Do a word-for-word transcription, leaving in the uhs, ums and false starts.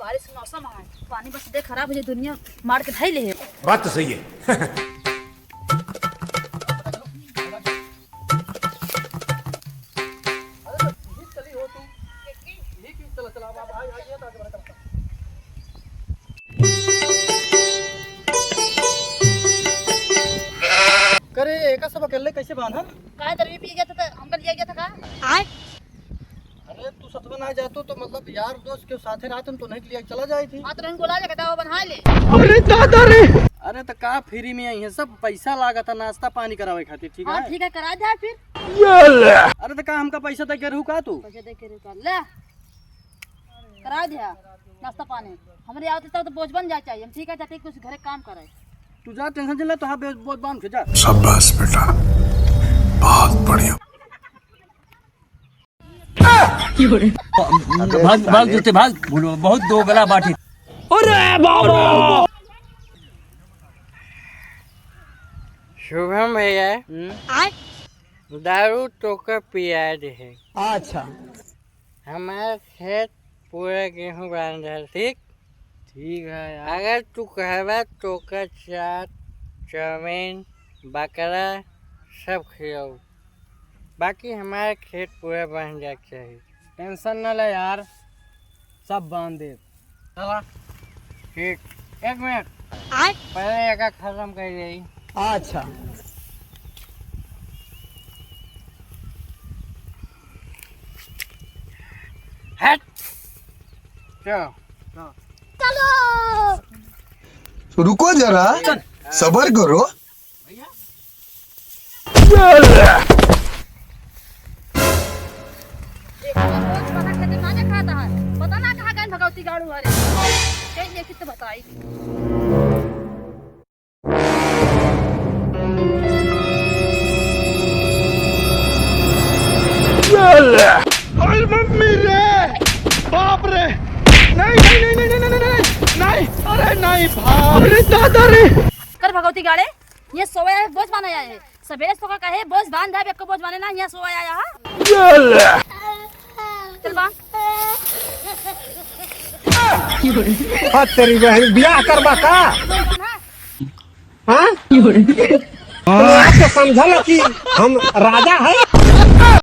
बारिश के मौसम है, पानी बस दे खराब हो जाए, दुनिया मार के धई ले है। बात तो सही है। करे, एका सब अकेले कैसे बांधल? काहे, दरवी पी गया था, तो हमका लिया गया था का? आय? अरे, तू सतवा ना जातू तो, मतलब, यार दोस्त के साथे रहतन तो नहीं लिया चला जाई थी। हाँ, तो रंग बोला जाके दवा बना ले। अरे दादा रे। अरे, तो का फ्री में आई है, सब पैसा लागत है नाश्ता पानी करावे खातिर, ठीक हाँ, है? ठीक है, करा दे फिर। अरे, तो का हमका पैसा दे के रहू का तू? पैसा दे के रहू का? ले, करा दे नाश्ता पानी। हमरे आवते तक तो बोझ बन जाए चाहिए, हम ठीक है, जाते कुछ घरे काम करे। तू जा, टेंशन जिन ले, तो हाँ, बे-, बोझ बांध के जा। शाबाश बेटा, बहुत बढ़िया। भाग, भाग, जूते भाग, बहुत दो गला बाटे। अरे बाबा! शुभम भैया, हम्म? दारू तोका पिया दे है। अच्छा। हमार खेत पूरा गेहूं बांधल, ठीक? ठीक है यार। अगर तू कहबा तोका चाट, चाउमीन, बकरा सब खियाऊ, बाकी हमार खेत पूरा बांध जाए के चाही। टेंशन न ले यार, सब बांध दे। चला। ठीक, एक मिनट। आय? पहले एका खत्म कर दे। अच्छा। हट। चलो। चलो। रुको जरा, सबर करो। एक तो रोज पता खेते ना देखाता है, पता ना कहाँ गए भगवती गाड़ू हरे। कहीं देखी तो बताई। अरे मम्मी रे, बाप रे, नहीं, नहीं, नहीं, अरे नहीं भाई, अरे दादा रे। कर भगवती गाड़े, ये सोया है, बोझ बांधा है। सबेरे सोका कहे, "बोझ बांध दे, एको बोझ बांधे ना, यहाँ सोया आया है।" चल बा। हाँ, तेरी बहन, ब्याह करबा का? हाँ? तो आपके समझल कि हम राजा है?